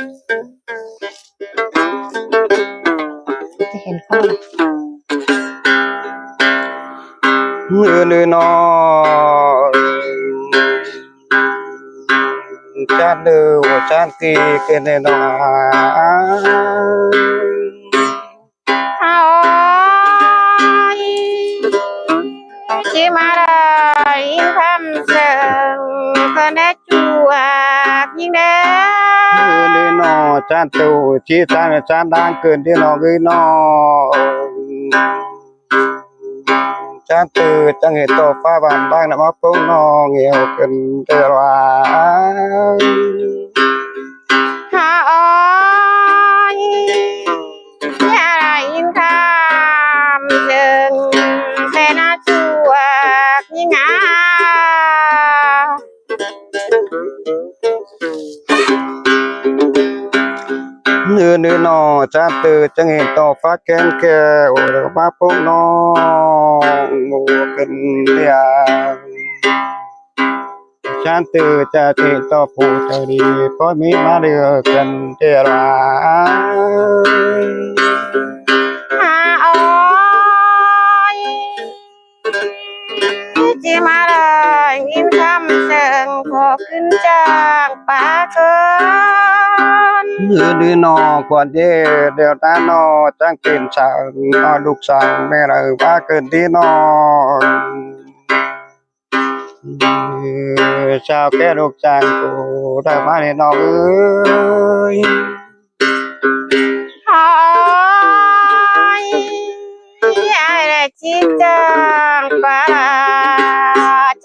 ຈະເຫັນຂ້ອຍ ເອີ ເອີ ນ້ອງ ຈານເດີ ໂອ ຈານຕີ ເກີດແນ່ນອນ ເອົາ ຊິມາໄດ້ຍິນຄຳເຊິ່ງ ກໍແນ່ຈວກຍິງແດ່ ເອີ ເອີ ນ້ອງ ຈານໂຕ ຊິຈານ ຈານດາງເກີນເດີນ້ອງເອີຍນ້ອງ ຈານເຕີ ຈັ່ງເຫັນຕໍ່ຟ້າບານບາງນະມາພົງນ້ອງແອວເກີນເດີວ່າ ຫາອອຍ ຢ່າໄດ້ຍິນຄຳເຊິ່ງ ແຕ່ໜ້າຈວກຍິງອາ ເນີໆ ນ້ອງ ຈານເຕີ ຈັ່ງເຫັນຕໍ່ຟ້າແກ່ນແກ້ວ ມາພົງນ້ອງ ໝູ່ຂຶ້ນເຮືອນ ຈານເຕີ ຈະເຫັນຕໍ່ຜູ້ໃຈດີ ພໍມີມາເຫຼືອກັນເທື່ອລາຍ ຫາອອຍ ຊິມາໄດ້ຍິນຄຳເຊິ່ງ ຂໍຂຶ້ນຈ້າງປາເກີນ ເດີນ້ອງ ຄວນເດດຽວຕານ້ອງ ຈັ່ງເປັນຊ່າງ ນ້ອງລູກຊ່າງ ແມ່ໄດ້ວ່າເກີນດີນ້ອງ ຊາວແກ່ລູກຊ່າງ ຜູ້ໄດ້ມາໃຫ້ນ້ອງເອີຍ ຫາອອຍ ອ້າຍໄດ້ຈິດຈ້າງປາ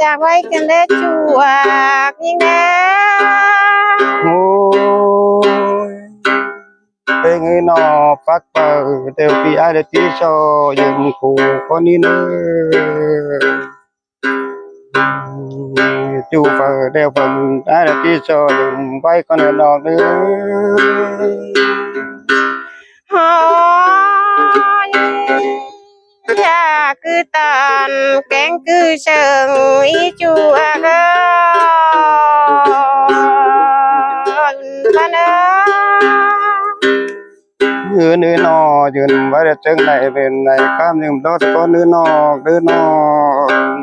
ຈາກໄວ້ກັນແດ່ຈວກຍິງແດ່ ໂອ້ຍ ເປັນໄງນ້ອງ ປັກເປີດແຕ່ວປີ ອ້າຍໄດ້ຕິຊໍຢືມຄູ່ຄົນນີ້ເນີ ຈູ່ເປີແລ້ວເພິ່ນອາລະຕິຊໍລືມໄວ້ກ່ອນເດີນ້ອງເດີ ຫອຍ ຢາຄືຕັນແກງຄືເຊິ່ງ ອີຈູ່ອາເກີນປານເອີຍ ເອີ ເນີນ້ອງ ຢືນໄວ້ແລ້ວຈຶ່ງໄດ້ເປັນໄດ້ຄຳ ຢືມໂດດກ່ອນເນີນ້ອງ ເດີນ້ອງ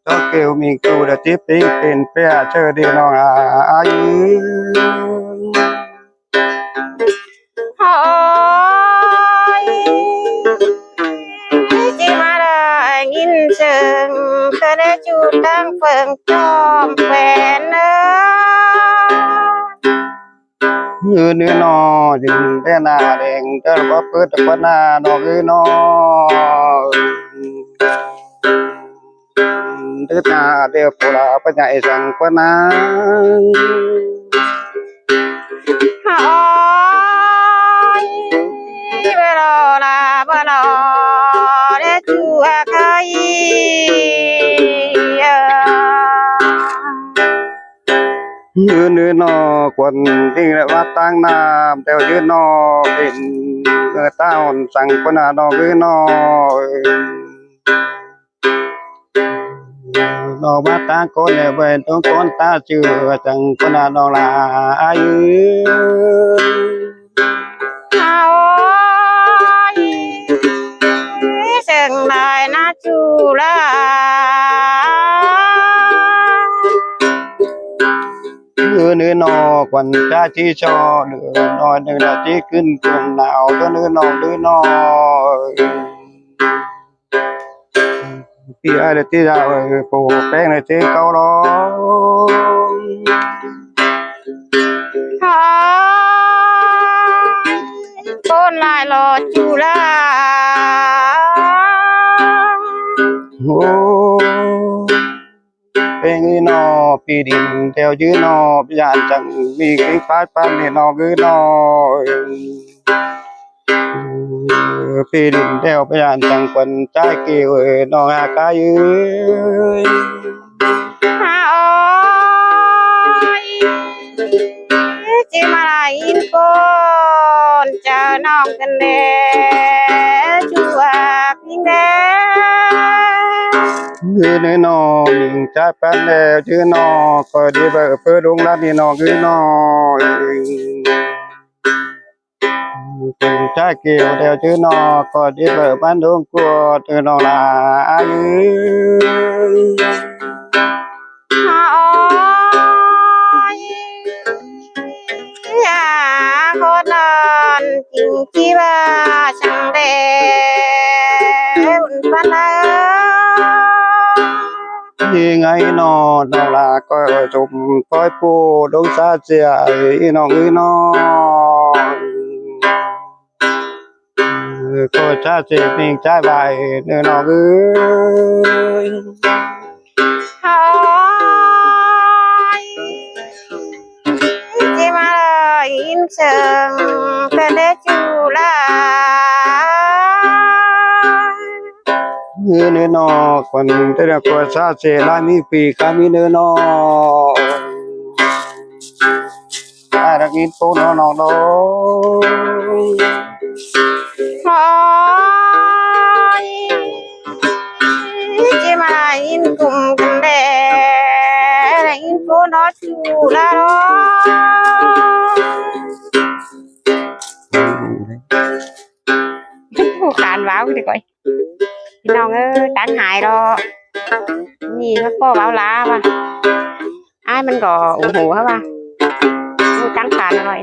ຕ້ອງເກວມິງຕູດະຕິປິງເປັນເປຍເຊີດີນ້ອງອາຍ ຫອຍ ຊິມາໄດ້ຍິນເຊິ່ງ ກະໄດ້ຈູດຕັ້ງເຟີງຈອມແຂວນເອີ ເອີ ເນີນ້ອງ ຈຶ່ງແຕ່ໜ້າແດງ ເດີບໍ່ເປີດປະນານ້ອງເອີຍນ້ອງ ເດີໜ້າເດີຜູ້ຫຼ້າພະໃຫຍ່ສັງປະນາ ຫອຍ ເວລາລາບໍ່ລໍ ແລະຈົວໄກ ເອີ ເນີນ້ອງ ຄວັນຕິງແລະວ່າຕັ້ງນ້ຳແຕ່ວຢືນນ້ອງ ເປັນເອີຕາອ່ອນສັງປະນານ້ອງເອີຍນ້ອງ ນ້ອງວ່າຕາກ່ອນແລະແວ່ນຕ້ອງກ່ອນຕາເຈື່ອ ຈັງປະນານ້ອງຫຼ້າເອີຍ ອາໂອຍ ເຊິ່ງຫຼາຍນາຈູລາ ເອີ ເນີນ້ອງ ຄວັນຕາທີ່ຊອ ເດີນ້ອຍເດີນາທີ່ຂຶ້ນເປັນໜາວ ເດີເນີນ້ອງ ເດີນ້ອຍ ທີ່ອາຍເດຕິລາເອີຍ ໂປແປ້ງໃນເຊເກົາລອງ ຄົນຫຼາຍຫຼໍ່ຈູລາ ໂອ້ ເປັນໜໍ່ປີດິນແຖວຢືນໜໍ່ ຢ້ານຈັ່ງມີກິນປາດປານນີ້ນ້ອງເອີຍນ້ອງ ເອີ ປີດິນແຖວພະຍານຈັ່ງເພິ່ນຈ່າຍກີວເອີຍ ນ້ອງອາກາຍເອີຍ ຫາອອຍ ຊິມາລາຍອິນໂກນ ເຈົ້ານ້ອງກັນແດ່ ຈວກຍິງແດ່ ເອີ ນີ້ນ້ອງ ຍິງຈາກປານແລ້ວຈື່ນ້ອງ ກໍໄດ້ເບີເປີດໂຮງລານນີ້ນ້ອງເອີຍນ້ອງ. ຍິງຈາກເກວແລ້ວຈື່ນ້ອງ ກໍໄດ້ເບີບ້ານດົງກວດເອີຍນ້ອງຫຼ້າເອີຍ. ໂອ້ຍ ອາ ໂຄດນອນຈິງຈີວ່າສັງເດ ບຸນປານໃດ ຍິງໄອນ້ອງນ້ອງຫຼ້າ ກໍສົມປອຍປູດົງສາເສຍ ອີນ້ອງເອີຍນ້ອງ. ເອີ ຂໍຊາເສຍເພງຈາຍໄວ້ເດີນ້ອງເອີຍ. ໂອ້ຍ ຊິມາລອຍອິນເຊີງ ເປັນເດຈູລາ ເອີ ເນີນ້ອງ ຄົນເດນະ ຂໍຊາເສຍລາມີປີກາມີເນີນ້ອງ. ອາ ດັກອິນໂປນອນອກດອກ. ໂອ້ຍ ຊິມາອິນກຸມກັນແດ່ ໄດ້ອິນໂປນອນຢູ່ລະດອ. ໂອ້ ຄານເວົ້າເດ້ຂ້ອຍ ພີ່ນ້ອງເອີຍ ຕັງຫາຍດອກ. ນີ້ມັນກໍເວົ້າລາວະ ອ້າຍມັນກໍໂອໂຫເຮົາວ່າ ຕັ້ງຄານອະລ່ອຍ.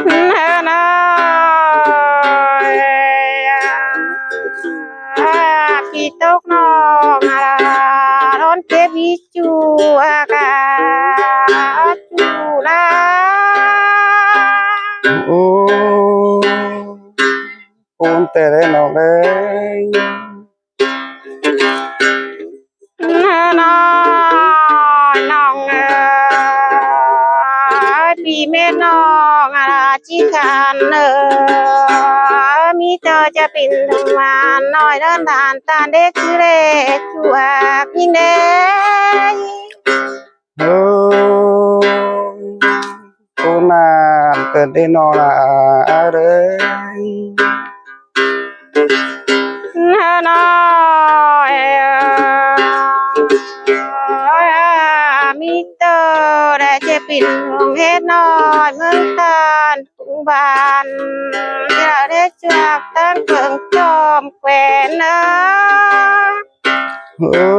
ເອີ ນ້ອຍ ອາ ພີ່ຕົກນ້ອງ ອາ ຮ້ອນເຈັບອີ ຈູອາກາ ຈູລາ. ໂອ້ ໂອນແຕ່ໄດ້ນ້ອງເອີຍ. ນ້ອຍນ້ອງເອີຍ ປີແມ່ນ້ອງອາລາຈິຄັນເອີຍ ມີແຕ່ຈະເປັນທຸກວານ ນ້ອຍເດີນທານຕານເດັກຄືເລກຈວກຍິງເດ້. ເອີ ໂອນານເກີດໄດ້ນ້ອງລະເດີ. ນ້ອຍ ມີໂຕໄດ້ຈະເປັນຫົວເຮັດນ້ອຍເມືອງຕານ ບ້ານທີ່ລາວໄດ້ຈວກຕັ້ງເພິ່ງຈອມແຂວນເອີ. ເອີ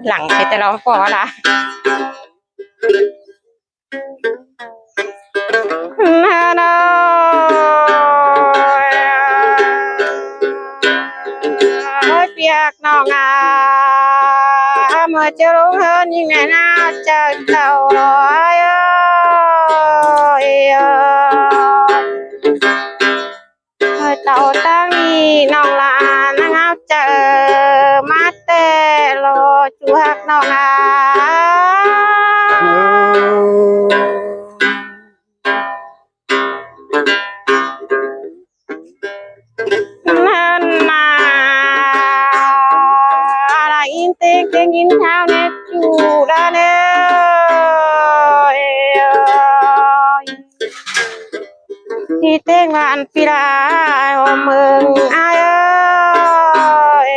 ຫຼັງເຮັດແຕ່ລະພໍລະ ນ້ອຍ ໂອ້ຍ ປຽກນ້ອງອາ ເມື່ອຈະລົງເຮືອນຍິງໃນໜາວໃຈເຈົ້າ ໂອ້ຍ ໂອ້ຍ ເອີຍ ເອີຍ ເຕົ້າຕັ້ງນີ້ນ້ອງຫຼານນາງເອົາໃຈມາແຕ່ລໍຈູຮັກນ້ອງຫຼານ. ນັ້ນນາ ໄດ້ຍິນເຕັງເຕັງຍິນເທົາແນ່ຈູລາແນ່ ເອີຍ ທີ່ແຕ່ງວານປີລາໂອເມືອງອາຍເອີຍ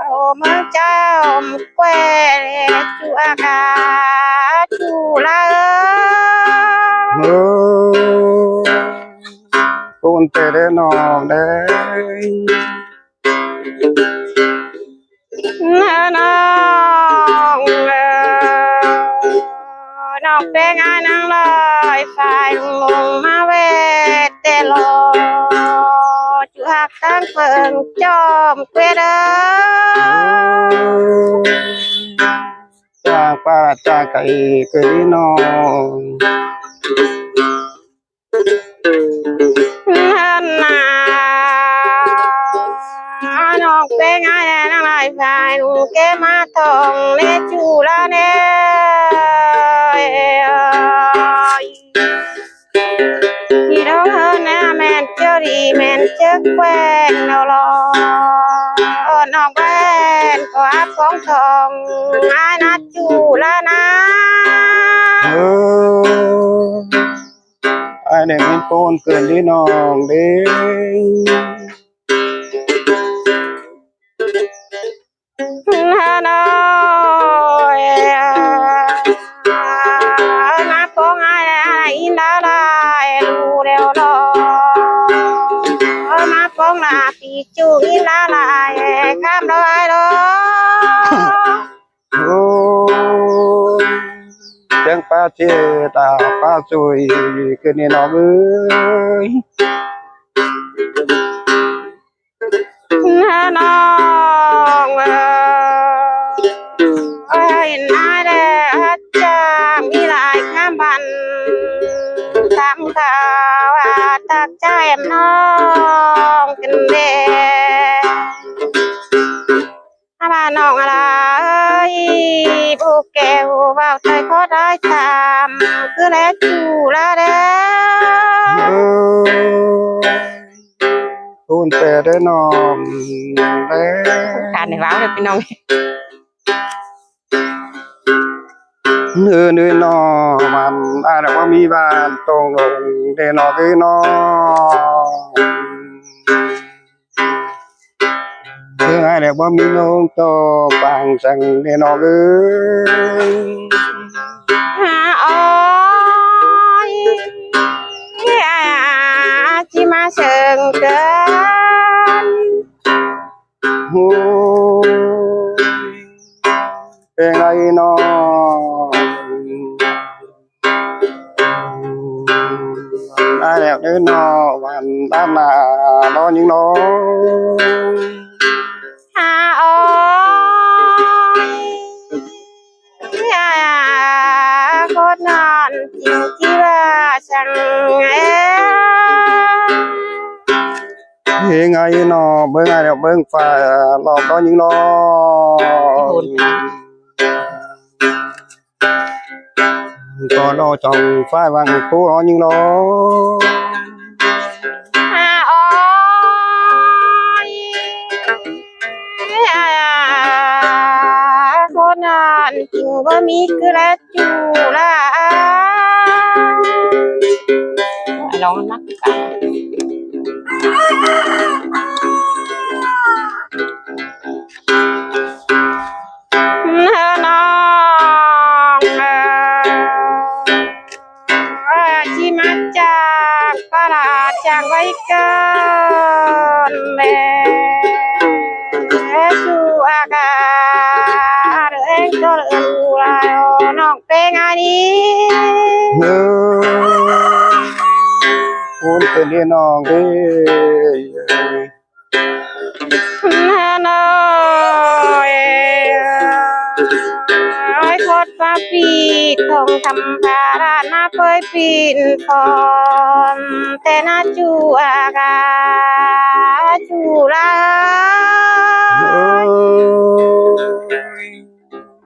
ໂອເມືອງເຈົ້າແຄວນຈຸອາກາຈຸລາເອີຍ. ໂອ້ ໂອນແຕ່ເດີນ້ອງເດີ. ນ້ອງເອີຍ ນ້ອງແປ້ງອ້າຍນາງລອຍ ຝ້າຍລຸງມາແວ່ແຕ່ລໍ ຈຸຮັກຕັ້ງເພິ່ງຈອມແຄວນເດີ ຈາກປ່າຈາກໄກເກີດນ້ອງ. ຫັ້ນນາ ນ້ອງເປັນຫຍັງແລນາງຫຼາຍສາຍ ແກມາທ່ອງແລຈູລາແນ ທີ່ນ້ອງເອີ້ນນາແມ່ນເຈົ້າດີ ແມ່ນເຈົ້າແຂວງນອລອ ນ້ອງແວ່ນກໍຮັບຂອງທອງ ອ້າຍນາຈູລານາ ເອີ. ອັນນີ້ແມ່ນໂປ້ນເກີນເດ້ນ້ອງເດ້. ມາປ້ອງອ້າຍອີ່ຫຼ້າຫຼາຍ ຮູ້ແລ້ວເນາະ ມາປ້ອງຫຼ້າ ຕີຈູອີ່ຫຼ້າຫຼາຍ ຂ້າມເດີ້ອ້າຍເດີ້. ໂອ້ຍ ຈັ່ງປາເຈຕາປາຈຸຍ ຄືນີ້ນ້ອງເອີຍ. ນ້ອງເອີຍ ເອີຍ ນາຍແລະອາຈານ ມີຫຼາຍຄຳບັນ ທັງກາວ່າຕັກໃຈແອມນ້ອງກັນແດ່. ອາລານ້ອງອາລາເອີຍ ຜູ້ແກ້ວເວົ້າໄທຂໍໄດ້ຕາມ ຄືແລຈູລາແດ່. ເອີ ໂອ້ຍ ໂອ້ນແຕ່ເດີ້ນ້ອງເດີ້ ການໃຫ້ເວົ້າເດີ້ພີ່ນ້ອງ. ເອີ ເອີ ນ້ອງ ມັນອາດວ່າມີບ້ານຕົງລົງເດີ້ນ້ອງເອີຍນ້ອງ. ເອີ ອ້າຍແລ້ວບໍ່ມີນ້ອງຕໍ່ປາງສັງເດ້ນ້ອງເອີຍ. ຫາ ໂອ້ຍ ອາ ຊິມາເຊິ່ງເກີນ. ໂອ້ຍ ເປັນໄງນ້ອງ ໄດ້ແລ້ວເດີນ້ອງ ວັນດ້ານໜ້າ ລອຍິງລອ. ຫາ ໂອ້ຍ ອາ ຄົນນອນຈິງທີ່ວ່າສັງເອ. ເຮັດໄງເນາະ ເບິ່ງອ້າຍແລ້ວເບິ່ງຟ້າລອບດອນຍິງລອ ກໍລໍຈອງຟ້າຫວັງຜູ້ລອຍິງລອ. ອາ ໂອ້ຍ ອາ ຄົນນັ້ນຈຶ່ງບໍ່ມີຄືລະ ຈູລະ ລອງນຳກັນ ເອີ ນ້ອງເອີຍ ຊິມາຈາກປະລາດຈາກໄວ້ກ່ອນແລະ ສູ່ອາກາດແຮງກໍເລີຍ ນ້ອງ ເປັນອານີ ເອີ ໂອ້ຍ ເປັນເດ້ນ້ອງເອີຍ ນ້ອງເອີຍ ໂອ້ຍ ໂຄດປາປີດ ຕ້ອງທຳພາລະນາເປີຍປີນຟອນ ແຕ່ນາຈູອາກາ ຈູລາ ໂອ້ຍ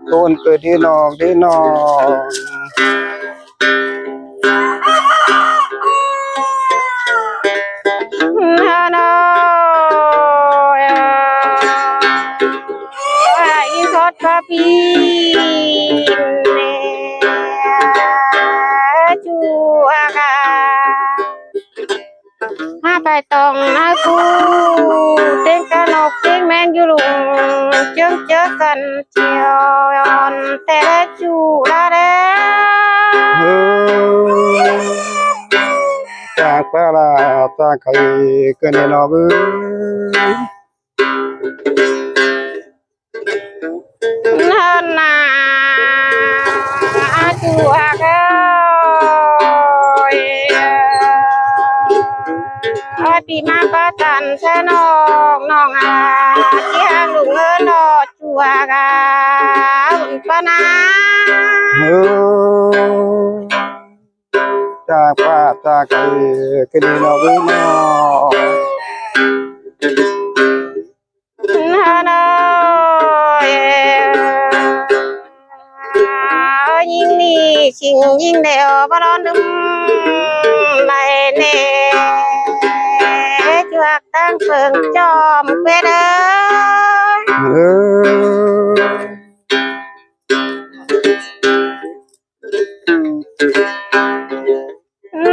ໂຕນເກີດເດ້ນ້ອງເດ້ນ້ອງ ນ້ອງເອີຍ ອີ່ສອດພະພີແມ່ ຈູອາກາ ຫາໄປຕ້ອງນາຄູ ເຕັງກະນົກເຕັງແມງຢູ່ລຸງ ເຈີເຈີກັນຈຽວຍອນແຕ່ລະຈູລາແລ ເອີ ຈາກປາລາຈາກໄກເກີນແນ່ນອນເອີຍ. ນານາອາຈຸອາກາຍ ອາຕິມາປະຕັນຊະນອກ ນ້ອງອາ ທີ່ຫາລຸງເອີນອດຈຸອາກາ ປະນາ ເອີ ຈາກປາຈາກໄກ ກະດີນອກເອີຍນອກ. ນານ້ອຍ ຍິງນີ້ຊິງຍິງແລ້ວບໍ່ລອນລຶມໄດ້ແນ່ ຈວກຕັ້ງເພິ່ງຈອມເວເດີ ເອີ.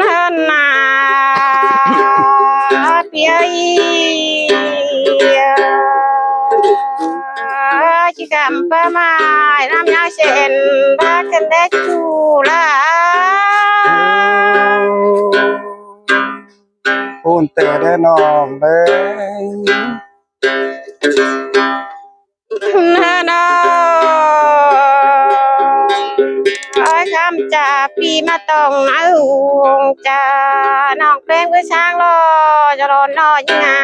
ນານາ ກຳປະມາຍນ້ຳຍາເຊັ່ນ ພາກັນແດກຈູລາ ໂອ້ ໂອ້ນແຕ່ແດ່ນ້ອງເດີ ນະນ້ອງ ອ້າຍຄຳຈາປີມາຕ້ອງນາຫຸງຈາ ນ້ອງແປງຄືຊ້າງລໍ ຈະຫຼອນໜໍ່ຍິງງາ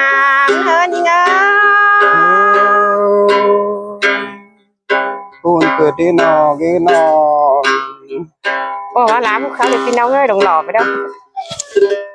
ມເຮີຍິງເອີ ໂອ້ຍ ເກີດດີນ້ອງເອີຍນ້ອງ ບໍ່ວ່າລາວພວກເຂົາເລີຍພີ່ນ້ອງເອີຍ ລົງຫຼໍ່ໄປເດີ້.